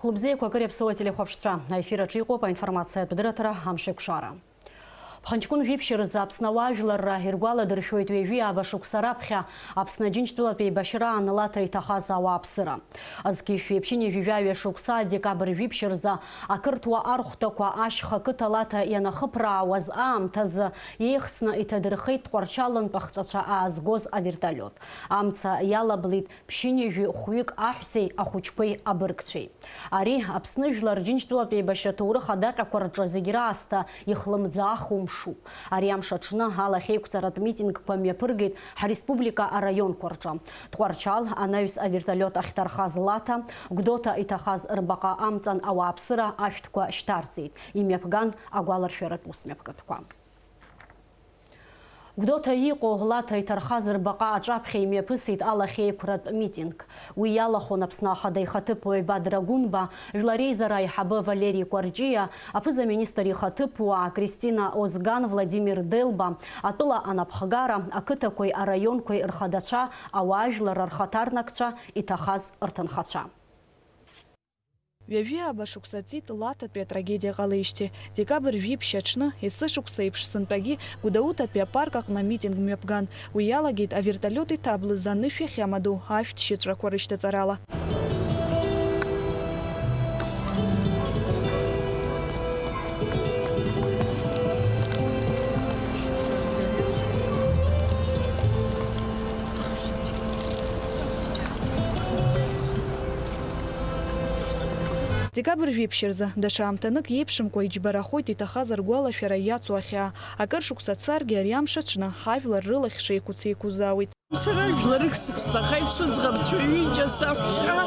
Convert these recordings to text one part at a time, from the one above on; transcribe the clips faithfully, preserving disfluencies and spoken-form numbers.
Хәлыбзиақәа, акыр иаԥсоу ателехәаԥшцәа, аефир аҿы иҟоуп аинформациатә дырраҭара Амшеиқәшара. Ԥхынҷкәын жәиԥшь рзы Аԥсны ауаажәларра иргәаладыршәоит ҩажәи ааба шықәса раԥхьа Аԥсны Аџьынџьтәылатә еибашьраан Лаҭа иҭахаз ауааԥсыра. Зқьи жәшәи ԥшьынҩажәи жәаҩа шықәса, декабрь жәиԥшь рзы, ақырҭуа архәҭақәа ашьха қыҭа Лаҭа ианахыԥраауаз аамҭазы еихсны иҭадырхеит Тҟәарчалынтә ахҵәацәа аазгоз авертолиот. Амца иалаблит ԥшьынҩажәи хәҩык аҳәсеи ахәыҷқәеи абыргцәеи. Ари Аԥсны Жәлар Рџьынџьтәылатә еибашьра аҭоурых адаҟьақәа рҿы зегь раасҭа ихлымӡааху мшуп. Ари амш аҽны алахьеиқәҵаратә митингқәа мҩаԥыргеит ҳареспублика араионқәа рҿы. Тҟәарчал анаҩс авертолиот ахьҭархаз Лаҭа, Гәдоуҭа иҭахаз рбаҟа амҵан ауааԥсыра ашәҭқәа шьҭарҵеит, имҩаԥган агәаларшәаратә усмҩаԥгатәқәа. Гәдоуҭа иҟоу Лаҭа иҭархаз рбаҟа аҿаԥхьа имҩаԥысит алахьеиқәратә митинг. Уи иалахәын Аԥсны Ахада ихаҭыԥуаҩ Бадра Гәынба, Жәлар Реизара аиҳабы Валери Кәарҷиа, аԥыза-министр ихаҭыԥуаа Кристина Озган, Владимир Делба, атәыла анапхгара, ақыҭақәеи араионқәеи рхадацәа, ауаажәларра рхаҭарнакцәа, иҭахаз рҭынхацәа. Ҩажәи ааба шықәса ҵит Лаҭатәи атрагедиа ҟалеижьҭеи. Декабрь жәиԥшь аҽны, есышықәса еиԥш сынтәагьы, Гәдоуҭатәи апарк аҟны амитинг мҩаԥган. Уи иалагеит авертолиот иҭаблыз анышә иахьамадоу ашәҭ шьыҵәрақәа рышьҭаҵарала. Декабрь жәиԥшь рзы, даҽа аамҭанык иеиԥшымкәа иџьбарахоит иҭахаз ргәалашәара иацу ахьаа. Акыр шықәса царгьы, ари амш аҽны ҳажәлар рылахь шеиқәыц еиқәызаауеит. Сара жәларык сыцәцахеит, сыӡӷабцәа ҩыџьа, саҳәшьа,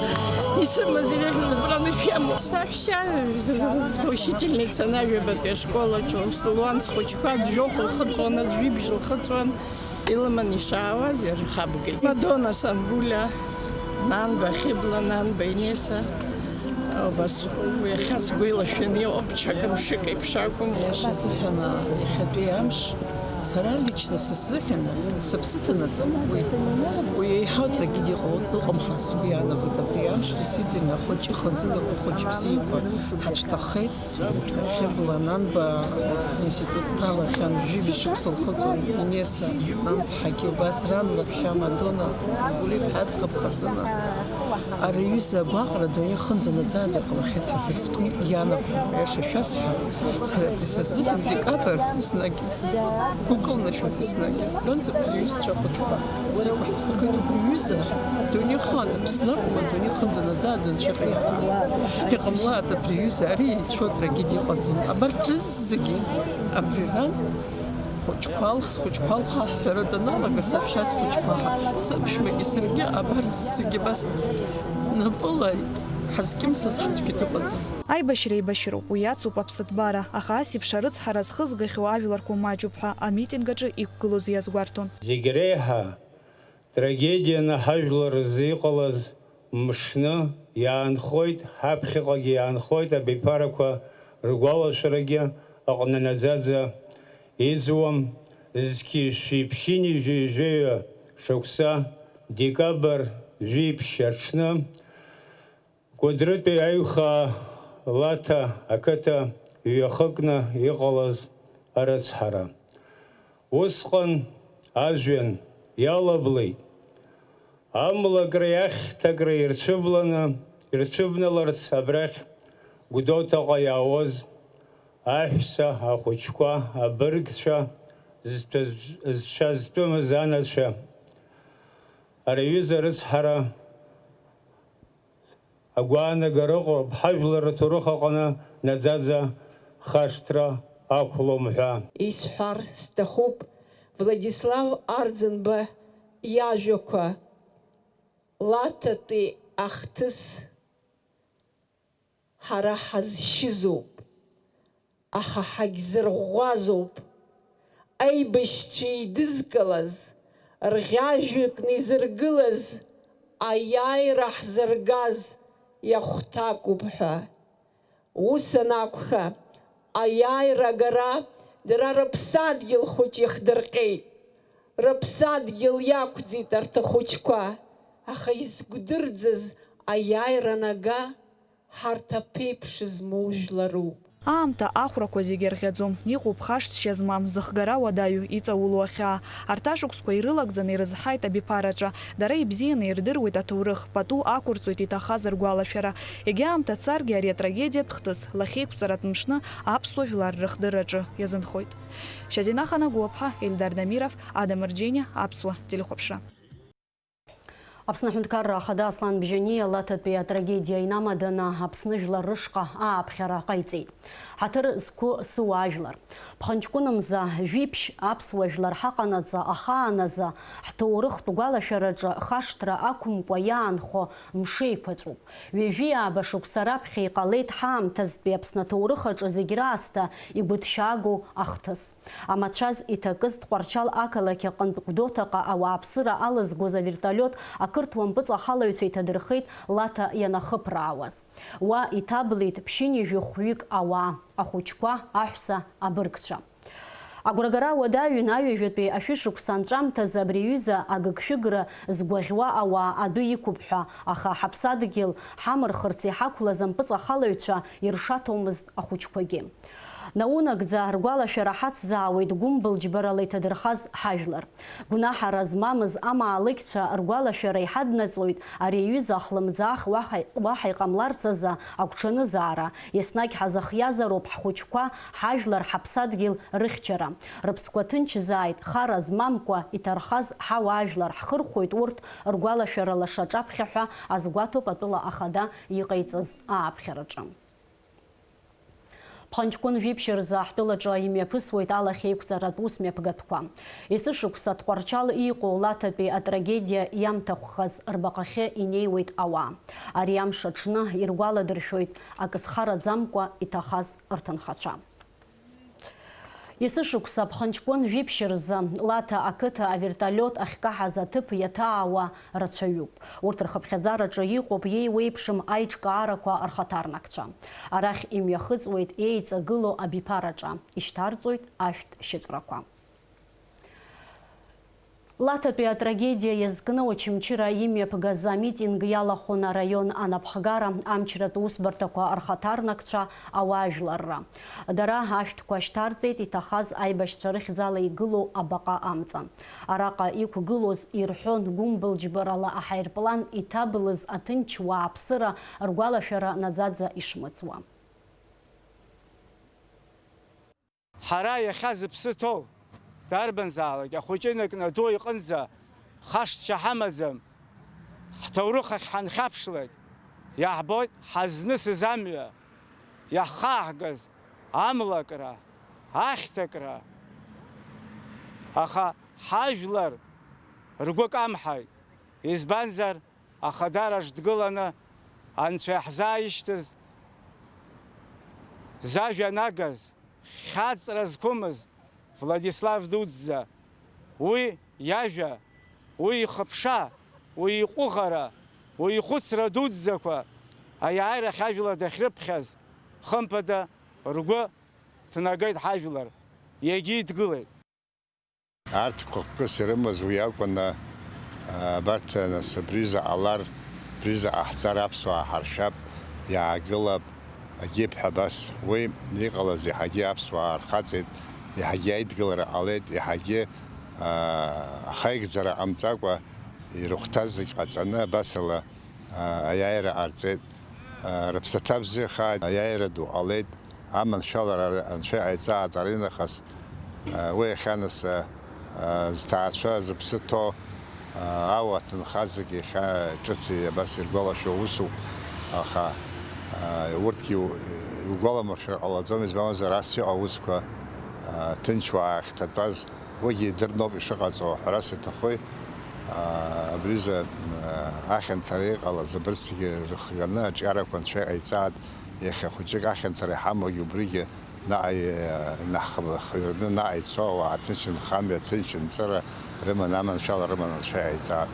исымаз иреиӷьыз абра анышә иамоу. Саҳәшьа, учительница, ҩбатәи ашкол аҿы аус луан, схәыҷқәа аӡә жәохә лхыҵуан, аӡә жәибжь лхыҵуан. Илыман ишаауаз ирхабгеит. Мадона Сангәлиа, нанба Хьыбла, нанба Инеса. Убас уи иахьа сгәы илашәаны иҟоуп, ҽакы мшык еиԥш акәым. Иаша сыҳәан, иахьатәи амш сара лично сысзыҳәан сыԥсы ҭанаҵы. Уи, уи еиҳау трагедиа иҟоу ыҟам ҳәа сгәы иаанагоит. Абри амш действительно ахәыҷы хазынақәа, хәыҷ бзиақәа ҳацәҭаххеит. Хьыбла нанба институт дҭалахьан, жәибжь шықәса лхыҵуан. Инеса нанԥҳагьы убас, ран лаҳәшьа Мадона, Гәлиԥҳа аӡӷаб хазына. Ари аҩыза агәаҟра адунеи хынӡа наӡаӡа иҟалахьеит ҳәа са сгәы иаанагом. Аиаша шәасҳәап, сара абри са сзыҳәан декабрь еснагь гәыкылнашәоит еснагь. Избанзар, уи иҩызцәа ахәыҷқәа бзиақәа ҳцәҭахеит, убри аҩыза адунеи ахаан, Аԥсны акәым, адунеи хынӡа наӡаӡа анцәа иҟаиҵа. Иҟамлааит абри аҩыза, ари еицәоу атрагедиа ыҟаӡам. Абарҭ рызегьы абри ран хәыҷқәа алх-, схәыҷқәа алхаҳҳәара даналага, саҳәшьа схәыҷқәа, саԥшәмагьы саргьы абарҭ зегьы абас напыла ҳазкьымсыз ҳаӡәгьы дыҟаӡам. Аибашьра еибашьроуп, уи иацуп аԥсыҭбара, аха ас еиԥш арыцҳара зхызгахьоу ажәларқәа маҷуп ҳәа амитинг аҿы иқәгылоз иазгәарҭон. Зегь реиҳа трагедианы ҳажәлар рзы иҟалаз мшны иаанхоит ҳаԥхьаҟагьы, иаанхоит абиԥарақәа ргәалашәарагьы аҟны наӡаӡа иӡуам. Зқьи жәшәи ԥшьынҩажәи жәаҩа шықәса, декабрь жәиԥшь аҽны, Кәыдрытәи аҩхаа Лаҭа ақыҭа иҩахыкны иҟалаз арыцҳара. Усҟан ажәҩан иалаблит. Амлакреи ахьҭакреи ирцәыбланы, ирцәыбналарц абрахь Гәдоуҭаҟа иаауаз аҳәса, ахәыҷқәа, абыргцәа, зцәа-, зцәа зтәымыз анацәа. Ари аҩыза арыцҳара агәаанагара ыҟоуп, ҳажәлар рҭоурых аҟны наӡаӡа хашҭра ақәлом ҳәа. Исҳәар сҭахуп Владислав Арӡынба иажәақәа, Лаҭатәи ахҭыс ҳара ҳазшьызоуп. Аха ҳагьзырӷәӷәазоуп. Аибашьцәа еидызкылаз, рӷьажәҩакны изыргылаз, аиааира ҳзыргаз иахәҭакуп ҳәа. Ус анакәха, аиааира агара дара рыԥсадгьыл хәыҷ иахдырҟьеит. Рыԥсадгьыл иақәӡит арҭ ахәыҷқәа, аха изгәдырӡыз аиааира анага, ҳарҭ аԥеиԥш змоу жәларуп. Аамҭа ахәрақәа зегьы рӷьаӡом, иҟоуп хашҭшьа змам, зыхгара уадаҩу, иҵаулоу ахьаа. Арҭ ашықәсқәа ирылагӡаны ирызҳаит абиԥараҿы. Дара ибзианы ирдыруеит аҭоурых, пату ақәырҵоит иҭахаз ргәалашәара. Егьа аамҭа царгьы ари атрагедиатә хҭыс, лахьеиқәҵаратә мшны аԥсуа жәлар рыхдырраҿы иазынхоит. Шьазина Ханагәыаԥҳа, Ельдар Дамиров, Адам Рџьениа, Аԥсуа телехәаԥшра. Аԥсны Аҳәынҭқарра Ахада Аслан Бжьаниа Лаҭатәи атрагедиа инамаданы Аԥсны жәлар рышҟа ааԥхьара ҟаиҵеит. Ҳаҭыр зқәу сыуаажәлар. Ԥхынҷкәынымза жәиԥшь аԥсуа жәлар ҳаҟанаҵы ахааназы ҳҭоурыхтә гәалашәараҿы хашҭра ақәымкәа иаанхо мшеиқәаҵәоуп. Ҩажәи ааба шықәса раԥхьа иҟалеит ҳаамҭазтәи Аԥсны аҭоурых аҿы зегь раасҭа игәыҭшьаагоу ахҭыс. Амацәаз иҭакыз Тҟәарчал ақалақь аҟынтә Гәдоуҭаҟа ауааԥсыра алызгоз авертолиот ақырҭуа мпыҵахалаҩцәа иҭадырхеит Лаҭа ианахыԥраауаз. Уа иҭаблит ԥшьынҩажәи хәҩык ауаа, ахәыҷқәа, аҳәса, абыргцәа. Агәрагара уадаҩын аҩажәатәи ашәышықәса анҵәамҭазы абри аҩыза агыгшәыгра згәаӷьуа ауаа адәы иқәуп ҳәа, аха ҳаԥсадгьыл ҳамырхырц иҳақәлаз ампыҵахалаҩцәа иршаҭомызт ахәыҷқәагьы. Наунагӡа ргәалашәара ҳацзаауеит гәымбылџьбарала иҭадырхаз ҳажәлар. Гәнаҳара змамыз амаалықьцәа ргәалашәара иҳаднаҵоит ари аҩыза ахлымӡаах уаҳа, уаҳа иҟамларц азы агәҽанызаара. Еснагь ҳазыхиазароуп ҳхәыҷқәа, ҳажәлар, ҳаԥсадгьыл рыхьчара. Рыԥсқәа ҭынчзааит, хара змамкәа иҭархаз ҳауаажәлар, ҳхырхәоит урҭ ргәалашәара лаша аҿаԥхьа ҳәа азгәаҭоуп атәыла ахада иҟаиҵаз ааԥхьараҿы. Ԥхынҷкәын жәиԥшь рзы ҳтәылаҿы имҩаԥысуеит алахьеиқәҵаратә ус мҩаԥгатәқәа. Есышықәса Тҟәарчал иҟоу Лаҭатәи атрагедиа иамҭахәхаз рбаҟахьы инеиуеит ауаа. Ари амш аҽны иргәаладыршәоит акы зхараӡамкәа иҭахаз рҭынхацәа. Есышықәса Ԥхынҷкәын жәиԥшь рзы Лаҭа ақыҭа авертолиот ахькаҳаз аҭыԥ иаҭаауа рацәаҩуп. Урҭ рхыԥхьаӡараҿы иҟоуп иеиуеиԥшым аиҿкаарақәа рхаҭарнакцәа. Арахь имҩахыҵуеит еиҵагылоу абиԥараҿы, ишьҭарҵоит ашәҭ шьыҵәрақәа. Лаҭатәи атрагедиа иазкны Очамчыра имҩаԥгаз амитинг иалахәын араион анапхгара, амчратә усбарҭақәа рхаҭарнакцәа, ауаажәларра. Дара ашәҭқәа шьҭарҵеит иҭахаз аибашьцәа рыхьӡала игылоу абаҟа амҵан. Араҟа иқәгылоз ирҳәон гәымбылџьбарала аҳаирплан иҭаблыз аҭынч уааԥсыра ргәалашәара наӡаӡа ишмыӡуа. Ҳара иахьа зыԥсы ҭоу, дарбанзаалак ахәыҷы инаркны аду иҟынӡа хашҭшьа ҳамаӡам. Ҳҭоурых ахь ҳанхьаԥшлак, иаҳбоит ҳазнысыз амҩа, иаҳхааҳгаз амлакра, ахьҭакра. Аха ҳажәлар ргәы камҳаит, избанзар, ахадараҿ дгыланы Анцәа иаҳзааишьҭыз, зажәа нагаз, хьаҵра зқәымыз Владислав дуӡӡа, уи иажәа, уи ихыԥша, уи иҟәыӷара, уи ихәыцра дуӡӡақәа аиааирахь ажәла дахьрыԥхьаз, хымԥада, ргәы ҭнагеит ҳажәлар, иагьидгылеит. Арҭ хықәкыс ирымаз уи акәын, абарҭ, нас, абри заҟа лар, абри заҟа ҳцар, аԥсуаа ҳаршәап, иаагылап, агьип ҳәа абас. Уи иҟалаз иаҳагьы аԥсуаа рхаҵеит, иаҳагьы аидгылара ҟалеит, иаҳагьы, аа, ахаигӡара ҟамҵакәа, ирыхәҭаз зегь ҟаҵаны, абасала, аа, аиааира ҟарҵеит. Рыԥсаҭа бзиахааит, аиааира ду ҟалеит, аманшәалара Анцәа иҟаиҵааит аринахыс. Уи иахьа нас зҭаацәа зыԥсы ҭоу ауа ҭынхазгьы иахьа ҿыц абас иргәалашәо усуп, аха урҭгьы иугәаламыршәар ҟалаӡом, избан акәзар, ас иҟоу аусқәа ҭынч уаа ахьҭатәаз. Уигьы идырноуп ишыҟаҵоу, ҳәарас иаҭахуи, аа, абри аҩыза, аа, ахьанҭара иҟалаз абырсгьы рыхганы аҿиарақәа Анцәа иҟаиҵааит, иахьа хәыҷык ахьанҭара иҳамоугьы убригьы наҟ инаҳхыҩрны наҟ ицо ауаа ҭынч нхамҩа, ҭынч нҵыра рыманы, аманшәала рыманы Анцәа иҟаиҵааит.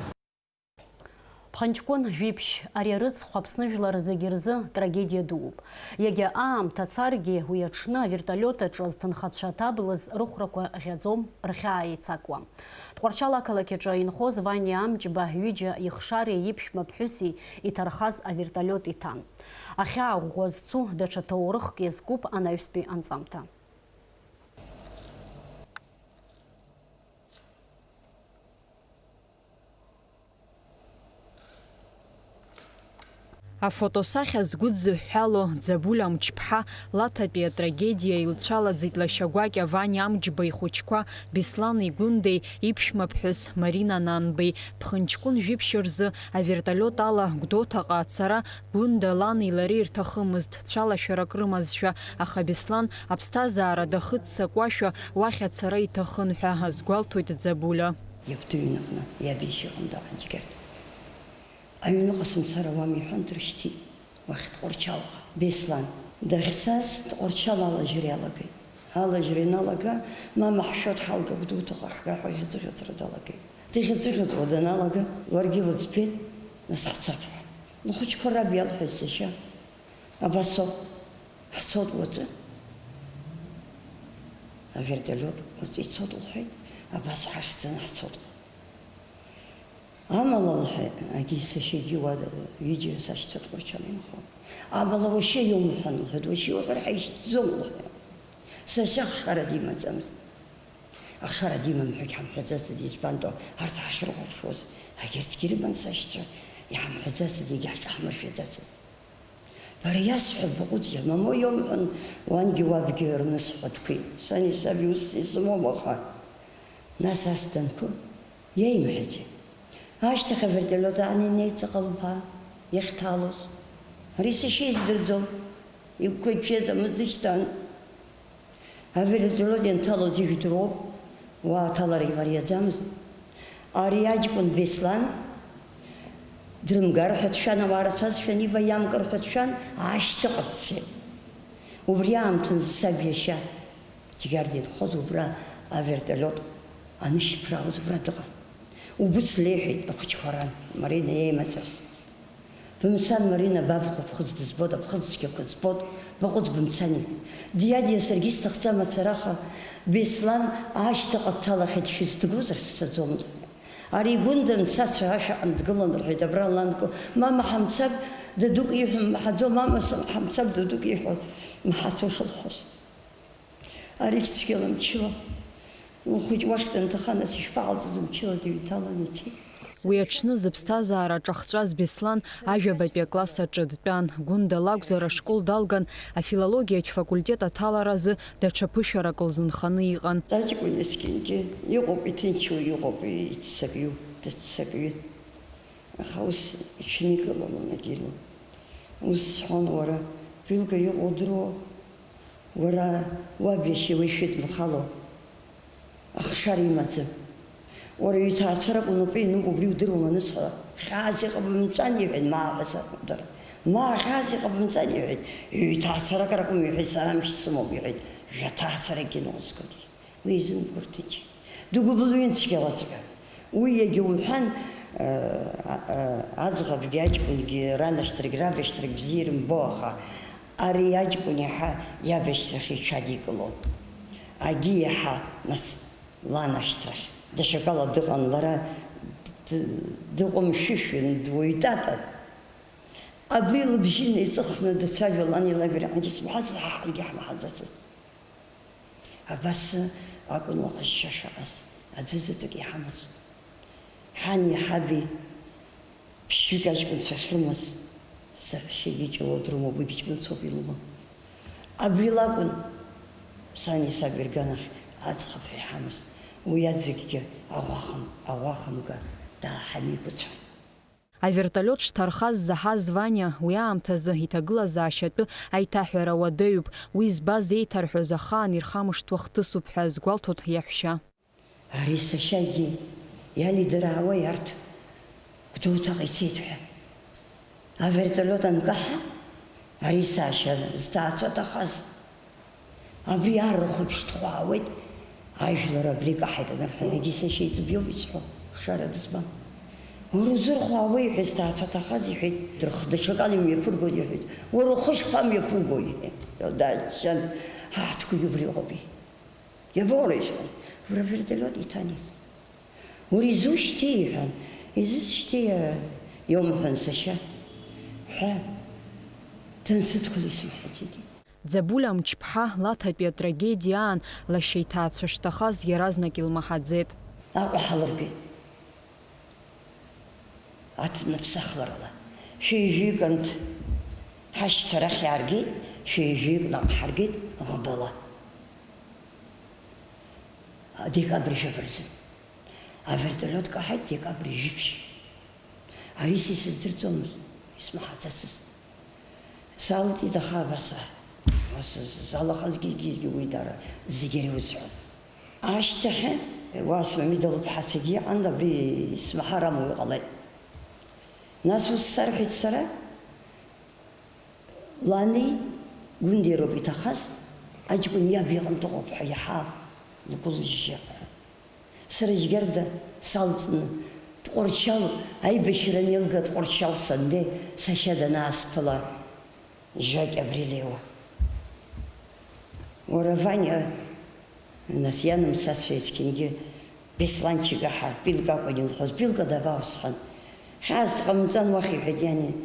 Ԥхынҷкәын жәиԥшь, ари арыцхә Аԥсны жәлар зегьы рзы трагедиа дууп. Иагьа аамҭа царгьы, уи аҽны аверталиот аҿы азҭынхацәа ҭаблыз рыхәрақәа ӷьаӡом, рхьаа еицакуам. Тҟәарчал ақалақь аҿы инхоз Ваниа Амҷба ҩыџьа ихшареи иԥшәма ԥҳәыси иҭархаз аверталиот иҭан. Ахьаа ӷәӷәа зцу даҽа ҭоурыхк иазкуп анаҩстәи анҵамҭа. Афотосахьа згәыдзыҳәҳәало Ӡабуль Амҷԥҳа Лаҭатәи атрагедиа илцәалаӡит лашьа гәакьа Ваниа Амҷба ихәыҷқәа Беслани Гәындеи, иԥшәма ԥҳәыс Марина Нанбеи. Ԥхынҷкәын жәиԥшь рзы аверталиот ала Гәдоуҭаҟа ацара Гәында лани лареи ирҭахымызт, цәалашәарак рымазшәа, аха Беслан аԥсҭазаара дахыццакуашәа уахь ацара иҭахын ҳәа азгәалҭоит Ӡабуля. Иабду иҩныҟны иаб иашьа иҟны дыҟан Џьгьарҭ. Аҩныҟа сымцар ауам иҳәан, дрышьҭит уахь Тҟәарчалҟа. Беслан дахьцаз Тҟәарчал алажьра иалагеит. Алажьра ианалага, мама ҳшәо дҳалга Гәдоуҭаҟа ҳга ҳәа иӷьаҵәыӷьаҵәра далагеит. Дыӷьаҵәыӷьаҵәуа даналага, ларгьы лыӡбеит, нас ҳцап ҳәа. Лхәыҷқәа раб иалҳәеит, сашьа, абас ауп, ҳцоит уаҵәы. Аверталиот уаҵәы ицоит лҳәеит, абас ҳахьӡаны ҳцоит. Амала, лҳәеит, агьи сашьагьы уа ҩыџьа сашьцәа Тҟәарчал инхон. Амала уашьа иумҳәан, лҳәеит, уашьа иуҳәар ҳаишьҭӡом, лҳәеит. Сашьа ахшара димаӡамызт. Ахшара димам ҳәагь ҳамҳәаӡацызт, избанто арҭ ҳахьрыхәаԥшуаз, егьырҭгьы рыман сашьцәа, иҳамҳәаӡацызт, егьаҳҿаҳмыршәаӡацызт. Бара иасҳәап, баҟәыҵ, иамамоу иоумҳәан, уангьы уабгьы рнысҳәа дқәеит. Сани саби ус исымоуп, аха. Нас ас данқәы, иеимҳәаӡеи? Ашьҭахь аверталиот аан инеит ҵаҟа лбаа иахьҭалоз. Ари сашьа издырӡом, игәқәа иччаӡамыз дышьҭан. Аверталиот ианҭалоз ижәдыруоуп, уа аҭалара имариаӡамызт. Ари аҷкәын Беслан дрымгар ҳәа дшәан, ауаа рацәазшәа аниба, иамкыр ҳәа дшәан, ашьҭахь дцеит. Убри аамҭазы саб иашьа Џьгьарда инхоз убра аверталиот анышьҭԥраауаз убра дыҟан. Убыс леиҳәеит ахәыҷқәа ран, Марина иеимаҵәаз. Бымцан, Марина, бабхәа ԥхыӡ дызбоит, аԥхыӡ цәгьақәа збоит, баҟәыҵ, бымцан, иҳәеит. Диадиа, саргьы исҭахӡам ацара, аха Беслан ашьҭахьҟа дҭалахьеит, шәызҭгозар сцаӡом, лҳәеит. Ари Гәында мцацәа ашә аҟны дгылан, рҳәеит, абра ланкы, мама ҳамцап, дадук иҳәо мҳәаӡо, мама, сан ҳамцап, дадук иҳәо мҳәаӡо шылҳәоз. Аригь цәгьала мчыла. Лхәыҷ уахь данҭаха, нас ишԥаҟалҵаз, мчыла дыҩҭалан ицеит. Уи аҽны зыԥсҭазаара ҿахҵәаз Беслан ажәабатәи акласс аҿы дтәан. Гәында лакәзар, ашкол далган, афилологиатә факультет аҭаларазы даҽа ԥышәарак лзынханы иҟан. Аҷкәын есқьынгьы иҟоуп, иҭынчу иҟоуп, иццакҩу, дыццакҩын. Аха ус иҽникылон, унагьы илон. Ус сҳәон, уара, Гәилга иҟоу удыруоу? Уара уаб иашьа уи шәыднхало ахшара имаӡам. Уара иҩҭаацәара акәын упеи-нук убри удыруама анысҳәа, хьаас иҟабымҵан, иҳәеит, ма ҳәа сакәдара. Ма хьаас иҟабымҵан, иҳәеит, иҩҭаацәарак ракәым, иҳәеит, сара амч сымоуп, иҳәеит, жәаҭаацәаракгьы ныҟәызгоит. Уи изымгәар ҭынч. Дыгәыбылҩын цәгьалаҵәҟьа. Уи иагьа уҳәан, э, э, аӡӷабгьы аҷкәынгьы ранашьҭрагь рабашьҭрагь бзиа ирымбо, аха ари аҷкәын иаҳа иабашьҭрахь иҽадикылон. Агьи иаҳа, нас, ланашьҭрахь. Даҽакала дыҟан, лара д-, д-, дыҟәымшәышәын, дуаҩ татан. Абри лыбжьы неиҵыхны дцәажәо лани лаби раҟынгьы сымҳәацт, ҳа ҳаргьы ҳмаҳаӡацызт. Абас акәын лаҟазшьа шаҟаз, аӡәы заҵәык иҳамаз. Ҳани ҳаби ԥшьҩык аҷкәынцәа ахьрымаз, саҳәшьагьы ҷыуа дрымоуп, уигьы ҷкәынцоуп илыман. Абри лакәын сани саби рганахь аӡӷаб ҳәа иҳамаз, уи аӡәыкгьы аӷәахым-, аӷәахымга дааҳамеигәацәан. Аверталиот шҭархаз заҳаз Ваниа уи аамҭазы иҭагылазаашьатәы аиҭаҳәара уадаҩуп, уи збаз еиҭарҳәоз ахаан ирхамышҭуа хҭысуп ҳәа азгәалҭоит иаҳәшьа. Ари сашьагьы иалидыраауеи арҭ Гәдоуҭаҟа ицеит ҳәа? Аверталиот анкаҳа, ари сашьа зҭаацәа ҭахаз. Абри арахә еиԥш дхәаауеит, ажәлар абри каҳаит анырҳәа, егьи сашьа иҵыб иоуп исҳәо, хшара дызмам. Уара узырхәаауеи ҳәа сҭаацәа ҭахаз иҳәеит, дырх-, даҽакала имҩаԥыргон иҳәеит, уара ухы шԥамҩаԥуго, иҳәеит. Дааччан, ҳаҳҭқәагьы убри ыҟоуп, иҳәеит. Иабоура, исҳәан, уара вертолиот иҭани? Уара изушьҭеи, иҳәан, изысшьҭеи, иа-, иоумҳәан, сашьа, ҳәа дансыдхәыл исымҳәаӡеит. Ӡабуля Мчԥҳа Лаҭатәи атрагедиа аан лашьа иҭаацәа шҭахаз иаразнак илмаҳаӡеит. Аҟәа ҳалыргеит. Аҭнаԥсахларала. Шәи жәаҩык анҭ ҳашьцәа рахь иааргеит, шәи жәаҩык наҟ ҳаргеит ӷбала. Декабрь жәаба рзы. Авертолиот каҳаит декабрь жәиԥшь. Ари са исыздырӡомызт, исмаҳаӡацызт. Салҵит, аха абас, ус залахазгьы, гьежьгьы уи дара зегьы иреиуоуп. Ашьҭахь, уа Смамида лыԥҳацәагьы иҟан, абри исмаҳар амуа иҟалеит. Нас ус сарҳәеит сара, лани Гәындеи роуп иҭахаз, аҷкәын иаб иҟынтә ыҟоуп ҳәа иаҳа лгәы лыжьжьап ҳәа. Сара Џьгьарда салҵны, Тҟәарчал аибашьра анеилга, Тҟәарчал саннеи, сашьа данаасԥыла, Жакь абри леиуа. Уара, Ваниа, нас ианымцацәа есқьынгьы Бесланчик аҳа, Пилка акәын илҳәоз, Пилка дабаоу сҳәан. Хьаас дҟамҵан уахь, иҳәеит иани,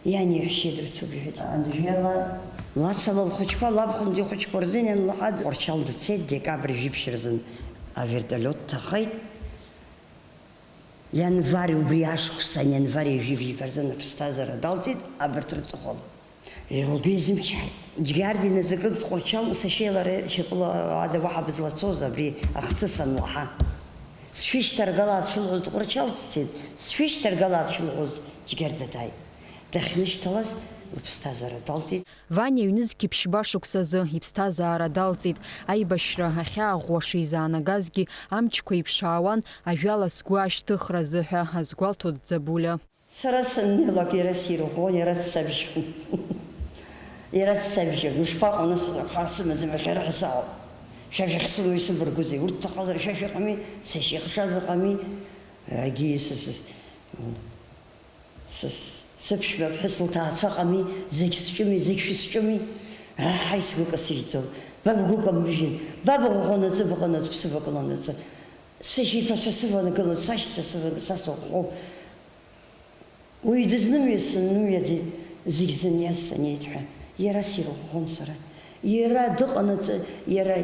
иани иаҳәшьа дрыцуп, иҳәеит. Анжела лацала лхәыҷқәа, лабхәындеи ихәыҷқәа рзын ианлаҳа, Тҟәарчал дцеит, декабрь жәиԥшь рзын авертолиот дҭахеит. Ианвар, убри ашықәсан, ианвар ҩажәи жәиба рзын аԥсҭазаара далҵит, абарҭ рҵыхәала. Лгәы изымчҳаит. Џьгьарда иназыркын Тҟәарчал сашьеи лареи шьапыла ада уаҳа бызлацоз абри ахҭыс анлаҳа. Сшәышьҭаргалааит шәылҳәоз Тҟәарчал дцеит, сшәышьҭаргалааит шәылҳәоз Џьгьарда дааит. Дахьнышьҭалаз лыԥсҭазаара далҵит. Ваниа ҩнызқьи ԥшьба шықәсазы иԥсҭазаара далҵит. Аибашьра ахьааӷәӷәа шизаанагазгьы, амчқәа еиԥш аауан, ажәала сгәы ашьҭыхразы ҳәа азгәалҭоит Ӡабуля. Сара саннеилак, иара сирӷәӷәон, иара дсабжьон. Иара дсабжьон. Ушԥаҟоу, нас, хар сымаӡам, иахьа рыҳәса ауп. Шәа шәахьсымоу исыбаргәузеи? Урҭ ҭахазар шәа шәыҟами, сашьа ихшаз ыҟами. Егьи, сыс-, сыс-, сыԥшәма ԥҳәыс лҭаацәа ыҟами, зегь сҿыми, зегь шәысҿыми. Аҳ, ҳаи, сгәы касыжьӡом. Ба бгәы камыжьын, ба быӷәӷәа наӡы, быҟанаҵ, бсывагыланаҵы. Сашьа иԥацәа сыванагылан, сашьцәа сывагылан, са сыӷәӷәоуп. Уаҩ дызнымиаз сыннымиаӡеит, зегь зыниаз санеит ҳәа, иара сирыӷәӷәон сара. Иара дыҟанаҵы, иара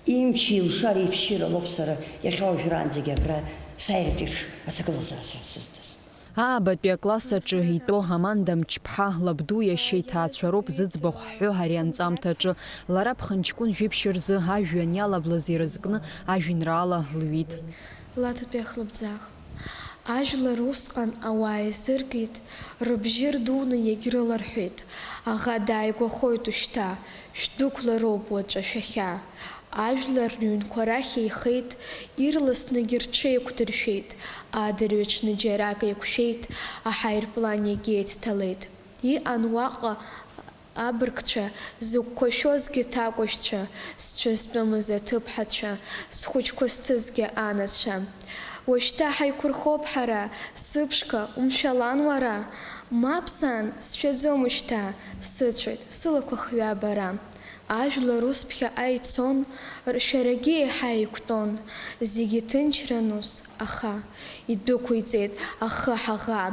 имчи илшареи иԥшьира лоуп сара иахьа уажәраанӡагьы абра сааиртә еиԥш аҭагылазаашьа сыздыз. Аабатәи акласс аҿы итәоу Аманда Мчԥҳа лабду иашьа иҭаацәа роуп зыӡбахә ҳҳәо ари анҵамҭаҿы. Лара ԥхынҷкәын жәиԥшь рзы ажәҩан иалаблыз ирызкны ажәеинраала лҩит. Лаҭатәи ахлыбӡаах. Ажәлар усҟан ауаа еизыргеит, рыбжьы рдуны иагьрыларҳәеит, аӷа дааигәахоит ушьҭа, шәдәықәлароуп уаҵәы шәахьа. Ажәлар рыҩнқәа рахь еихеит, ирласныгьы рҽеиқәдыршәеит, адырҩаҽны џьарак еиқәшәеит, аҳаирплан иагьеицҭалеит. Иҟан уаҟа абыргцәа, зықәқәа шәозгьы ҭакәажәцәа, зцәа зтәымыз аҭыԥҳацәа, зхәыҷқәа зҭызгьы анацәа. Уажәшьҭа ҳаиқәырхоуп ҳара, сыԥшқа, умшәалан уара? Мап, сан, сшәаӡом ушьҭа, сыцәоит, сылақәа хҩа бара. Ажәлар ус ԥхьаҟа ицон, ршәарагьы еиҳа еиқәтәон, зегьы ҭынчран ус, аха идәықәиҵеит ахы ҳаӷа,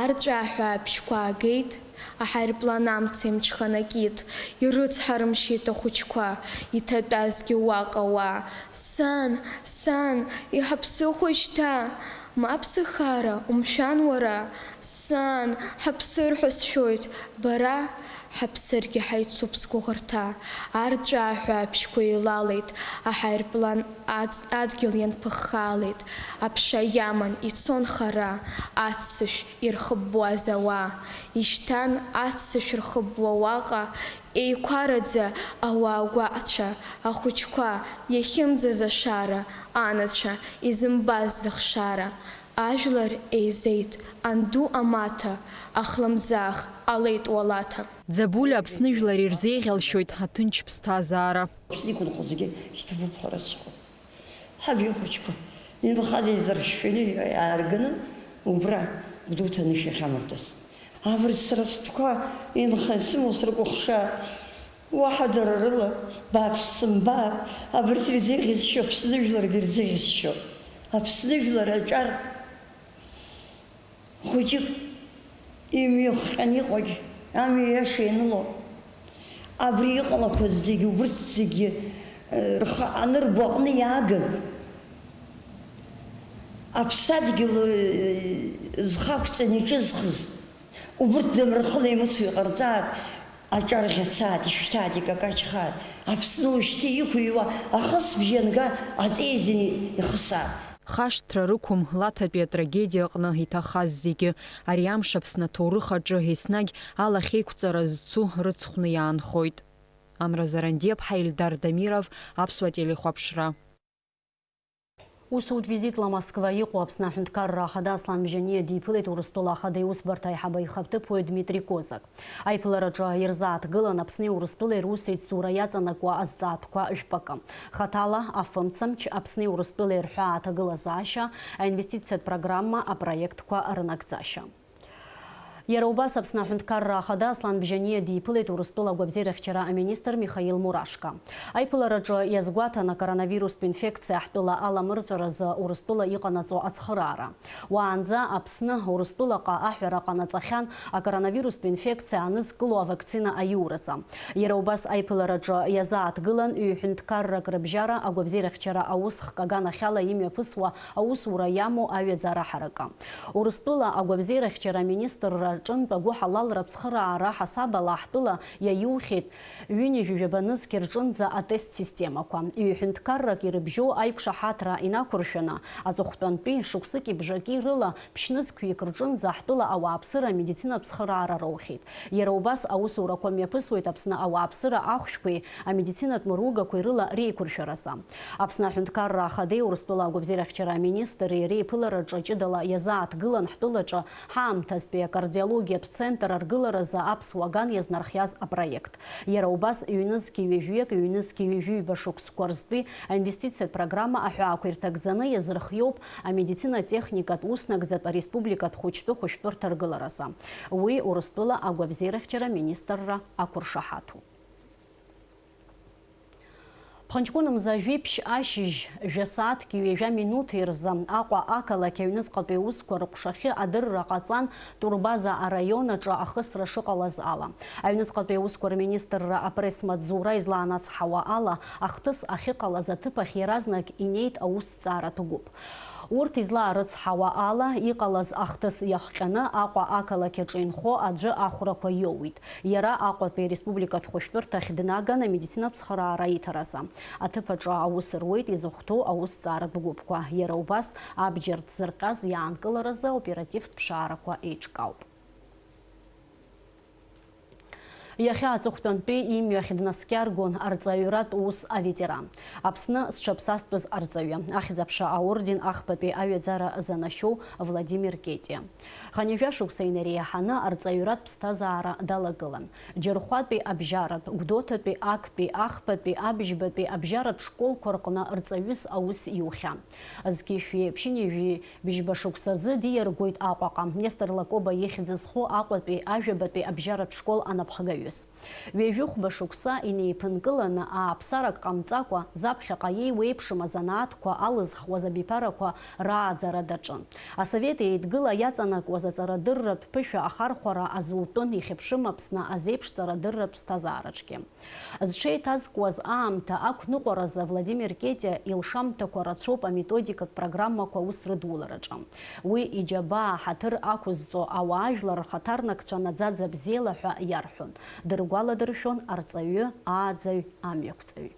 арҵәааҳәа абжьқәа аагеит, аҳаирплан амца имҽханакит, ирыцҳарымшьеит ахәыҷқәа, иҭатәазгьы уаҟа уа. Сан, сан, иҳаԥсыхәои шьҭа? Мап, сыхаара, умшәан уара? Сан, ҳаԥсыр ҳәа сшәоит, бара? Ҳаԥсыргьы ҳаицуп сгәыӷырҭа. Арҵәааҳәа абжьқәа еилалеит, аҳаирплан аҵ-, адгьыл ианԥыххаалеит. Аԥша иаман, ицон хара, аццышә ирхыббуаз ауаа. Ишьҭан аццышә рхыббуа уаҟа, еиқәараӡа ауаа гәаҟцәа, ахәыҷқәа, иахьымӡаз ашара, анацәа, изымбаз зыхшара. Ажәлар еизеит, анду амаҭа, ахлымӡаах ҟалеит уалаҭа. Ӡабуля Аԥсны жәлар ирзеиӷьалшьоит аҭынч ԥсҭазаара. Аԥсны иқәынхо зегьы шьҭыбуп ҳәа рацәахо. Ҳаб ихәыҷқәа инхаз еизыршәшәаны иаарганы, Убра Гәдоуҭа анышә иахьамардаз. Абыржә сара стәқәа инханы исымоу срыкәыхшаа, уаҳа дара рыла, бааԥс сымбаа, абыржә ирзеиӷьасшьо Аԥсны жәларгьы ирзеиӷьасшьо. Аԥсны жәлар аҿар хәыҷык имҩахҟьаны иҟоугь, амҩа иаша ианыло, абри иҟалақәаз зегьы, убырҭ зегьы, э, рхы анырбо аҟны иааган, аԥсадгьыл, э, зхы ақәҵаны иҿызхыз, убырҭ дымрыхханы имыцу иҟарҵааит, аҿар ӷьацааит, ишәҭааит, икакаҷхааит, Аԥсны уажәшьҭа иқәыҩуа ахысбжьы анга, аҵеи азин ихысааит. Хашҭра рықәым Лаҭатәи атрагедиа аҟны иҭахаз зегьы, ари амш Аԥсны аҭоурых аҿы еснагь алахьеиқәҵара зцу рыцхәны иаанхоит. Амра Зарандиаԥҳа, Ельдар Дамиров, Аԥсуа телехәаԥшра. Усутә визитла Москва иҟоу Аԥсны аҳәынҭқарра ахада Аслан Бжьаниа диԥылеит Урыстәыла ахада иусбарҭа аиҳабы аихатә ҭыԥуаҩ Дмитри Козак. Аиԥылараҿы ирзааҭгылан Аԥсни Урыстәылеи русеицура иаҵанакуа азҵаатәқәа жәпакы. Хаҭала, афымцамч, Аԥсни Урыстәылеи рҳәаа аҭагылазаашьа, аинвестициатә программа апроектқәа рынагӡашьа. Иара убас Аԥсны аҳәынҭқарра ахада Аслан Бжьаниа диԥылеит Урыстәыла агәабзиарахьчара аминистр Михаил Мурашка. Аиԥылараҿы иазгәаҭан акоронавирустә инфекциа ҳтәыла аламырҵәаразы Урыстәыла иҟанаҵо ацхыраара. Уаанӡа Аԥсны Урыстәылаҟа аҳәара ҟанаҵахьан акоронавирустә инфекциа анызкыло авакцина аиуразы. Иара убас аиԥылараҿы иазааҭгылан ҩ-ҳәынҭқаррак рыбжьара агәабзиарахьчара аус хкаганахьала имҩаԥысуа аусура иамоу аҩаӡара ҳаракы. Урыстәыла агәабзиарахьчара аминистрра рҿынтә агәыҳалалратә цхыраара ҳасабала ҳтәыла иаиухьеит ҩынҩажәи жәаба нызқь рҿынӡа атест системақәа. Ҩ-ҳәынҭқаррак ирыбжьоу аиқәшаҳаҭра инақәыршәаны, аҵыхәтәантәи шықәсыки бжаки рыла ԥшьнызқьҩык рҿынӡа ҳтәыла ауааԥсыра амедицинатә цхыраара роухьеит. Иара убас аусурақәа мҩаԥысуеит Аԥсны ауааԥсыра ахәшәқәеи амедицинатә мыругақәеи рыла реиқәыршәаразы. Аԥсны аҳәынҭқарра ахадеи Урыстәыла агәабзиарахьчара аминистри реиԥылараҿы ҷыдала иазааҭгылан ҳтәылаҿы ҳаамҭазтәи акардиологиатә центр аргыларазы аԥсуа ган иазнархиаз апроект. Иара убас ҩнызқьи ҩажәиак, ҩнызқьи ҩажәиҩба шықәсқәа рзтәи аинвестициатә программа аҳәаақәа ирҭагӡаны иазырхиоуп амедицинатә техникатә уснагӡатә ареспубликатә хәыҷтәы хәышәтәырҭа ргыларазы. Уи Урыстәыла агәабзиарахьчара аминистрра ақәыршаҳаҭуп. Ԥхынҷкәын мза жәиԥшь ашьыжь жәа сааҭки ҩажәа минуҭи рзы Аҟәа ақалақь аҩныҵҟатәи аусқәа рыҟәшахьы адырра ҟаҵан Турбаза араион аҿы ахысра шыҟалаз ала. Аҩныҵҟатәи аусқәа рминистрра апресс-маҵзура излаанацҳауа ала, ахҭыс ахьыҟалаз аҭыԥ ахь иаразнак инеит аусҭҵааратә гәыԥ. Урҭ излаарыцҳауа ала, иҟалаз ахҭыс иахҟьаны Аҟәа ақалақь аҿы инхо аӡәы ахәрақәа иоуит. Иара Аҟәатәи ареспубликатә хәышәтәырҭахь днаган амедицинатә цхыраара иҭаразы. Аҭыԥ аҿы аус руеит изыхәҭоу аусҭҵааратә гәыԥқәа. Иара убас абџьар ҭзырҟьаз иаанкыларазы аоперативтә ԥшаарақәа еиҿкаауп. Иахьа аҵыхәтәантәи имҩахь днаскьаргон арҵаҩратә ус аветеран, Аԥсны зҽаԥсазтәыз арҵаҩы, Ахьӡ-аԥша аорден ахԥатәи аҩаӡара занашьоу Владимир Кетиа. Хынҩажәа шықәса инареиҳаны арҵаҩратә ԥсҭазаара далагылан. Џьырхәатәи абжьаратә, Гәдоуҭатәи актәи, ахԥатәи, абыжьбатәи абжьаратә школқәа рҟны рҵаҩыс аус иухьан. Зқьи шәи ԥшьынҩажәи Быжьба шықәсазы диаргоит Аҟәаҟа, Нестор Лакоба ихьӡ зху Аҟәатәи ажәабатәи абжьаратә школ анапхгаҩыс. Ҩажәихәба шықәса инеиԥынкыланы, ааԥсарак ҟамҵакәа, заԥхьаҟа иеиуеиԥшым азанааҭқәа алызхуаз абиԥарақәа рааӡара даҿын. Асовет Еидгыла иаҵанакуаз аҵарадырратә ԥышәа ахархәара азутәын ихьыԥшым Аԥсны азеиԥш ҵарадырратә ԥсҭазаараҿгьы. Зҽеиҭазкуаз аамҭа ақәныҟәаразы Владимир Кетиа илшамҭақәа рацәоуп аметодикатә программақәа аус рыдулараҿы. Уи иџьабаа ҳаҭыр ақәызҵо ауаажәлар рхаҭарнакцәа наӡаӡа бзиала ҳәа иарҳәон, дыргәаладыршәон арҵаҩы, ааӡаҩ, амҩақәҵаҩ.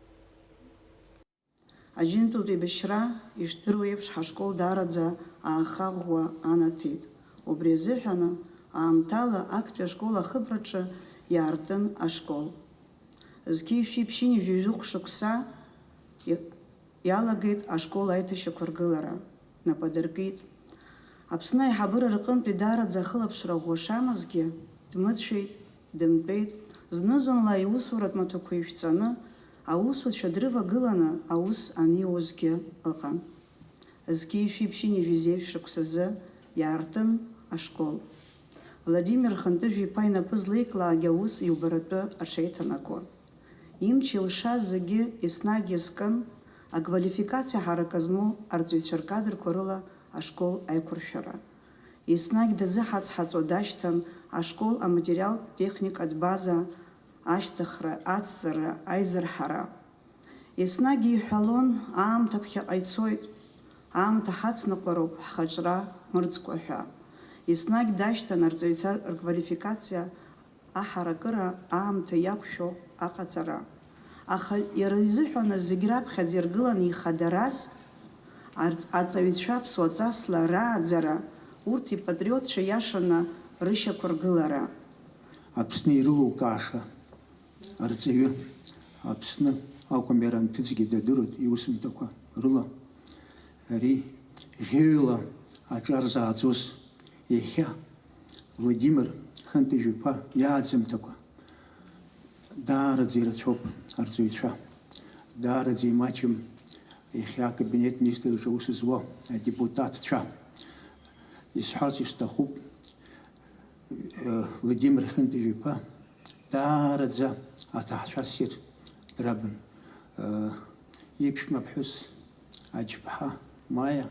Аџьынтәылатә еибашьра, ишдыру еиԥш, ҳашкол даараӡа аахаӷәӷәа анаҭеит. Убри азыҳәаны, аамҭала актәи ашкол ахыбраҿы иаартын ашкол. Зқьи шәи ԥшьынҩажәи жәохә шықәса иалагеит ашкол аиҭашьақәыргылара, нап адыркит. Аԥсны аиҳабыра рҟынтәи даараӡа ахылаԥшра ӷәӷәа шамазгьы, дмыцәеит, дымтәеит, зны-зынла иусуратә маҭәақәа ишәҵаны, аусуцәа дрывагыланы аус аниуазгьы ыҟан. Зқьи шәи ԥшьынҩажәи зеижә шықәсазы Иаартын ашкол. Владимир Хынтыжә-иԥа инапы злеиклаагьы аус иубаратәы аҽеиҭанакуан. Имч илшаз зегьы еснагь иазкын аквалификациа ҳаракы змоу арҵаҩцәа ркадрқәа рыла ашкол аиқәыршәара. Еснагь дазыҳаҵҳаҵо дашьҭан ашкол аматериалтә-техникатә база ашьҭыхра, ацҵара, аизырҳара. Еснагь иҳәалон, аамҭа ԥхьаҟа ицоит, аамҭа ҳацныҟәароуп ҳхаҿра мырӡкәа ҳәа. Еснагь дашьҭан арҵаҩцәа рквалификациа аҳаракыра, аамҭа иақәшәо аҟаҵара. Аха иара изыҳәан зегь раԥхьаӡа иргылан ихадараз арҵ-, аҵаҩцәа аԥсуа ҵасла рааӡара, урҭ ипатриотцәа иашаны рышьақәыргылара. Аԥсны ирылукааша арҵаҩы, Аԥсны акәым, иара анҭыҵгьы дадыруеит иусумҭақәа рыла. Ари ӷьеҩла аҿар зааӡоз иахьа Владимир Хынтыжә-иԥа иааӡамҭақәа даараӡа ирацәоуп арҵаҩцәа. Даараӡа имаҷым иахьа акабинет министрраҿы аус зуа адепутатцәа. Исҳәарц исҭахуп, э, Владимир Хынтыжә-иԥа даараӡа аҭаҳцәа ссир драбын. Э, иԥшәма ԥҳәыс Аџьԥҳа Маиа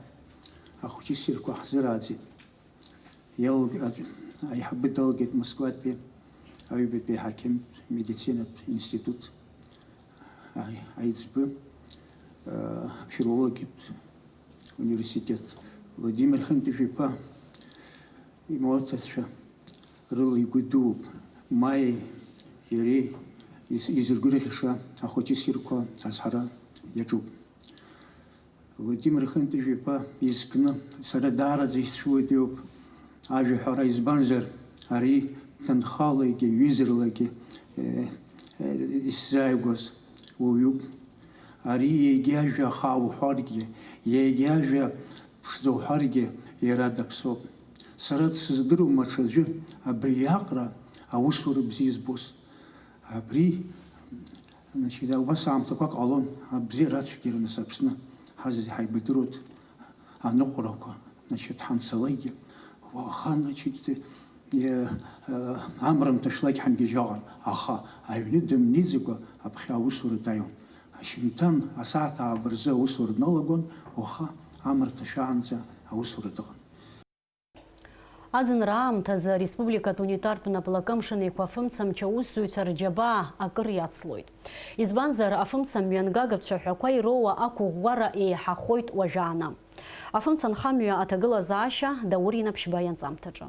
ахәыҷы ссирқәа ҳзырааӡеит. Иалг-, аиҳабы далгеит Москватәи аҩбатәи аҳақьымтә медицинатә институт аи-, аиҵбы, афилологиатә университет. Владимир Хынтыжә-иԥа имоҭацәа рыла игәы дууп. Маиеи иареи из-, изыргәырӷьаша ахәыҷы ссирқәа азҳара иаҿуп. Владимир Хынтыжә-иԥа изкны сара даараӡа исцәуеит иоуп ажәа ҳәара, избанзар, ари ҭынхалагьы, ҩызарлагьы, э, э, исзааигәаз уаҩуп. Ари егьи ажәа ахаа уҳәаргьы, егьи ажәа ԥшӡа уҳәаргьы, иара даԥсоуп. Сара дсыздыруам аҽаӡәы абри иаҟара аусура бзиа збоз. Абри, значит, убас аамҭақәак ҟалон, абзиара ацәгьара, нас, Аԥсны ҳазегь ҳаибадыруеит, аныҟәарақәа, значит, ҳанцалакгьы, уаха, значит, э, э, амра нҭашәлак ҳамгьежьаҟан, аха аҩны дымнеиӡакәа аԥхьа аусура даиуан. Ашьыжьымҭан асааҭ ааба рзы аусура дналагон, уаха амра ҭашәаанӡа аусура дыҟан. Аӡынра аамҭазы ареспубликатә унитартә наплакы Амшын Еиқәа афымцамч аусзуҩцәа рџьабаа акыр иацлоит. Избанзар, афымца мҩангага цәаҳәақәа ироуа ақәыӷәӷәара еиҳахоит уажәааны. Афымца нхамҩа аҭагылазаашьа Даур Инаԥшьба ианҵамҭаҿы.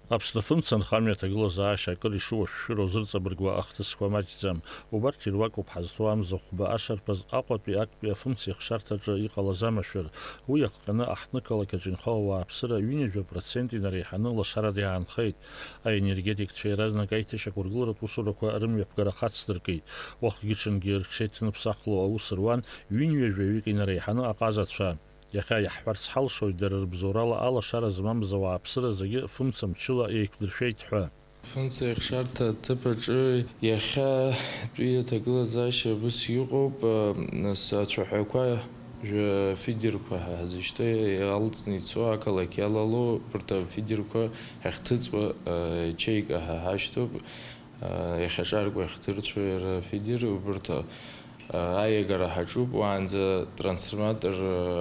Аԥсны афымца нхамҩа аҭагылазаашьа акыр ишыуашәшәыроу зырҵабыргуа ахҭысқәа маҷӡам. Убарҭ ируакуп ҳазҭоу амза хәба ашарԥаз Аҟәатәи актәи афымца ихшарҭаҿы иҟалаз амашәыр. Уи иахҟьаны аҳҭнықалақь аҿы инхо ауааԥсыра ҩынҩажәа процент инареиҳаны лашарада иаанхеит. Аенергетикцәа иаразнак аиҭашьақәыргыларатә усурақәа рымҩаԥгара хацдыркит. Уахгьы-ҽынгьы рҽеиҭныԥсахло аус руан ҩынҩажәаҩык инареиҳаны аҟазацәа. Иахьа иаҳҳәарц ҳалшоит, дара рыбзоурала алашара змамыз ауааԥсыра зегьы фымца мчыла еиқәдыршәеит ҳәа. Фымца ихшарҭа аҭыԥ аҿы иахьатәи аҭагылазаашьа абас иҟоуп, нас ацәаҳәақәа, жәа-, фидерқәа ҳәа ҳзышьҭоу, иалҵны ицо ақалақь иалало, урҭ афидерқәа ҳахьҭыҵуа, ачеика ҳәа ҳашьҭоуп. Иахьаҿаркуа иахдырцәо иара афидер, убарҭ, аиагара ҳаҿуп, уаанӡа трансформатор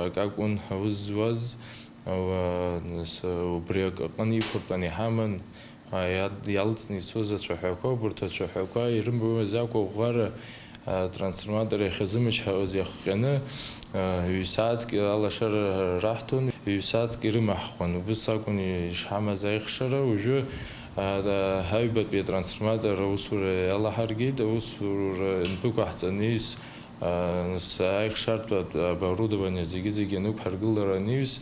акакәын аус зуаз, уа, нас, убри акы аҟны иқәыртәаны иҳаман, иад-, иалҵны ицоз ацәаҳәақәа, убарҭ ацәаҳәақәа ирымбаӡакәа ӷәӷәара, трансформатор иахьазымчҳауаз иахҟьаны, ҩ-сааҭк алашара раҳҭон, ҩ-сааҭк ирымаҳхуан, убыс акәын ишҳамаз аихшара, уажәы Аҩбатәи атрансформатор аусура иалаҳаргеит, аусура дәықәаҳҵан иҩс, нас аихшартә оборудование зегьы-зегьы анықәҳаргылара анаҩс,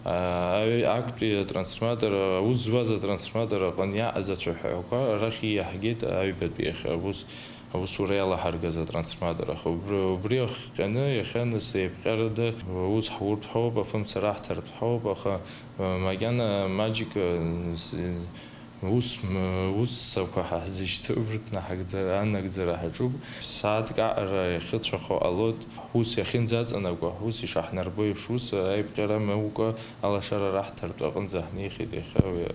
аҩ-, актәи атрансформатор, аус зуаз атрансформатор аҟны иааз ацәаҳәақәа арахь ииаҳгеит аҩбатәи иахьа аус, аусура иалаҳаргаз атрансформатор. Аха убри, убри ахҟьаны иахьа нас еиԥҟьарада аус ҳуртә ҳауп, афымца раҳҭартә ҳауп, аха, макьана маҷк, с-, Ус, м, ус сақәа ҳазышьҭыбртны ҳагӡара, анагӡара ҳаҿуп. Сааҭк аҟара иахьыцәахо ҟалоит. Ус иахьынӡаҵанакуа, ус ишаҳнарбо еиԥш, ус аиԥҟьара мукәа алашара раҳҭартә аҟынӡа ҳнеихьеит иахьа уи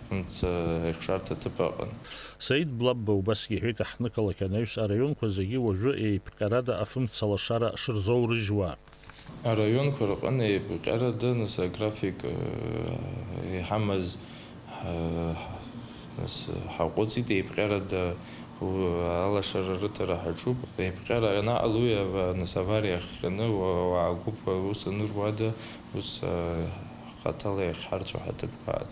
афымца ихшарҭа аҭыԥ аҟны. Саид Блабба убасгьы иҳәеит, аҳҭнықалақь анаҩс араионқәа зегьы уажәы еиԥҟьарада афымца лашара шырзоурыжьуа. Араионқәа рҟны еиԥҟьарада нас аграфик, э, иҳамаз, э, нас ҳаҟәыҵит, еиԥҟьарада у-, алашара рыҭара ҳаҿуп. Еиԥҟьара анаҟало, уи ава-, нас авариа ахҟьаны уа-, уаагәыԥ аус аныруада, ус, э, хаҭала иахьҳарцәо ҳаҭыԥқәа ааӡ.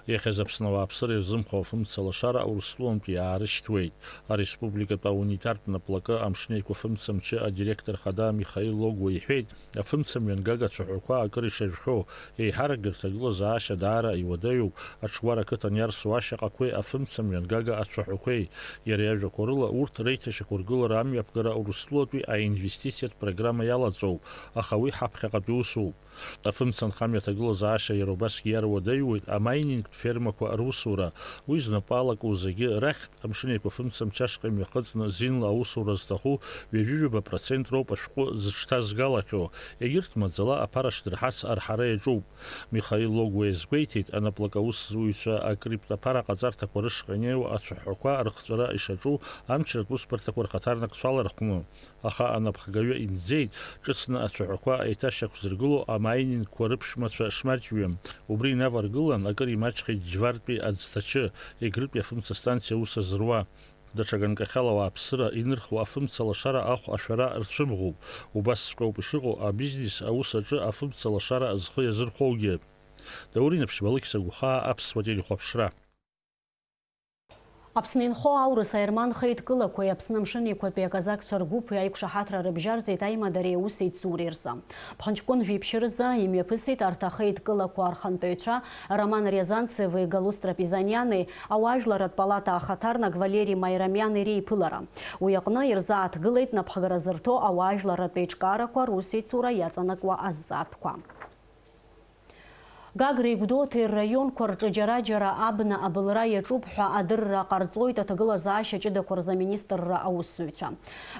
Иахьаз Аԥсны ауааԥсыра ирзымхо афымца лашара Урыстәылантәи иаарышьҭуеит. Ареспубликатә аунитартә наплакы Амшын Еиқәа фымца мчы адиректор хада Михаил Логуа иҳәеит, афымца мҩангага ацәаҳәақәа акыр ишажәхьоу, еиҳаракгьы рҭагылазаашьа даара иуадаҩуп, аҽуара ақыҭан иарсу ашьаҟақәеи афымца мҩангага ацәаҳәақәеи. Иара иажәақәа рыла, урҭ реиҭашьақәыргылара амҩаԥгара Урыстәылатәи аинвестициатә программа иалаҵоуп, аха уи ҳаԥхьаҟатәи усуп. Афымца анхамҩа аҭагылазаашьа иара убасгьы иаруадаҩуеит амайнингтә фермақәа русура. Уи знапы алаку зегьы рахьтә Амшын Еиқәа фымца мчы ашҟа имҩахыҵны зинла аусура зҭаху ҩажәи ҩба процент роуп ашәҟәы зыҽҭазгалахьоу. Егьырҭ маӡала аԥара шдырҳац арҳара иаҿуп. Михаил Логуа иазгәеиҭеит, анаплакы аусзуҩцәа акриптә аԥара аҟаҵарҭақәа рышҟа инеиуа ацәаҳәақәа рыхҵәара ишаҿу амчратә усбарҭақәа рхаҭарнакцәа алархәны. Аха анапхгаҩы имӡеит, ҿыцны ацәаҳәақәа еиҭашьақәзыргыло амаинингқәа рыԥшәмацәа шмаҷҩым. Убри инаваргылан, акыр имаҷхеит Џьвартәи аӡҭачы, Егрытәи афымца станциа аус азыруа. Даҽа ганкахьала ауааԥсыра инырхуа афымца лашара ахә ашәара рцәымӷуп. Убасҵәҟьоуп ишыҟоу абизнес аус аҿы афымца лашара зхы иазырхәоугьы. Даур Инаԥшьба, Алықьса Гәхаа, Аԥсуа телехәаԥшра. Аԥсны инхо аурыс аерман хеидкылақәеи Аԥсны амшын еиқәатәи аказакцәа ргәыԥи аиқәшаҳаҭра рыбжьарҵеит аимадареи аусеицуреи рзы. Ԥхынҷкәын жәиԥшь рзы имҩаԥысит арҭ ахеидкылақәа рхантәаҩцәа Роман Рязанцеви Галустра Пизаниани ауаажәларратә палата ахаҭарнак Валери Майрамиани реиԥылара. Уи аҟны ирзааҭгылеит напхгара зырҭо ауаажәларратә еиҿкаарақәа русеицура иаҵанакуа азҵаатәқәа. Гагреи Гәдоуҭеи рраионқәа рҿы џьара-џьара абна абылра иаҿуп ҳәа адырра ҟарҵоит аҭагылазаашьа ҷыдақәа рзы аминистрра аусзуҩцәа.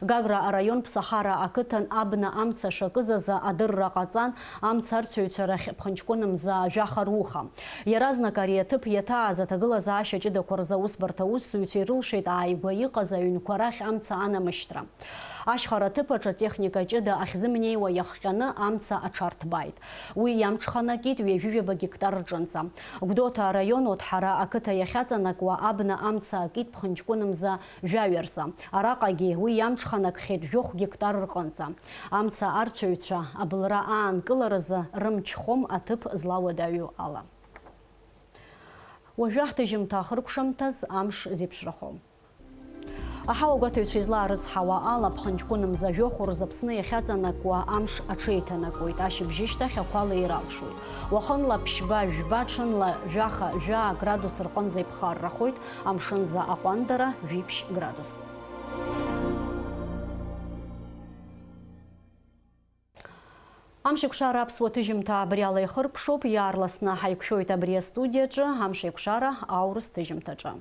Гагра араион Ԥсахара ақыҭан абна амца шакыз азы адырра ҟаҵан, амца арцәаҩцәа рахь ԥхынҷкәын мза жәаха руха. Иаразнак ари аҭыԥ иаҭааз аҭагылазаашьа ҷыдақәа рзы аусбарҭа аусзуҩцәа ирылшеит ааигәа иҟаз аҩнқәа рахь амца анамышьҭра. Ашьхара аҭыԥ аҿы атехника ҷыда ахьзымнеиуа иахҟьаны амца аҽарҭбааит. Уи иамҽханакит ҩажәи ҩаба гектар рҿынӡа. Гәдоуҭа араион Оҭҳара ақыҭа иахьаҵанакуа абна амца акит ԥхынҷкәын мза жәаҩа рзы. Араҟагьы уи иамҽханакхьеит жәохә гектар рҟынӡа. Амца арцәаҩцәа абылра аанкыларазы рымч хом аҭыԥ злауадаҩу ала. Уажәы ҳҭыжьымҭа ахыркәшамҭаз амш зеиԥшрахо. Аҳауагәаҭаҩцәа излаарыцҳауа ала, ԥхынҷкәын мза жәохә рзы Аԥсны иахьаҵанакуа амш аҽеиҭанакуеит, ашьыбжьышьҭахь ақәа леир алшоит. Уахынла ԥшьба, жәба, ҽынла жәаха, жәаа градус рҟынӡа иԥхаррахоит, амшынӡа аҟәандара жәиԥшь градус. Амшеикәшара аԥсуа ҭыжьымҭа абри ала ихыркәшоуп, иаарласны ҳаиқәшәоит абри астудиаҿы, Амшеикәшара аурыс ҭыжьымҭаҿы.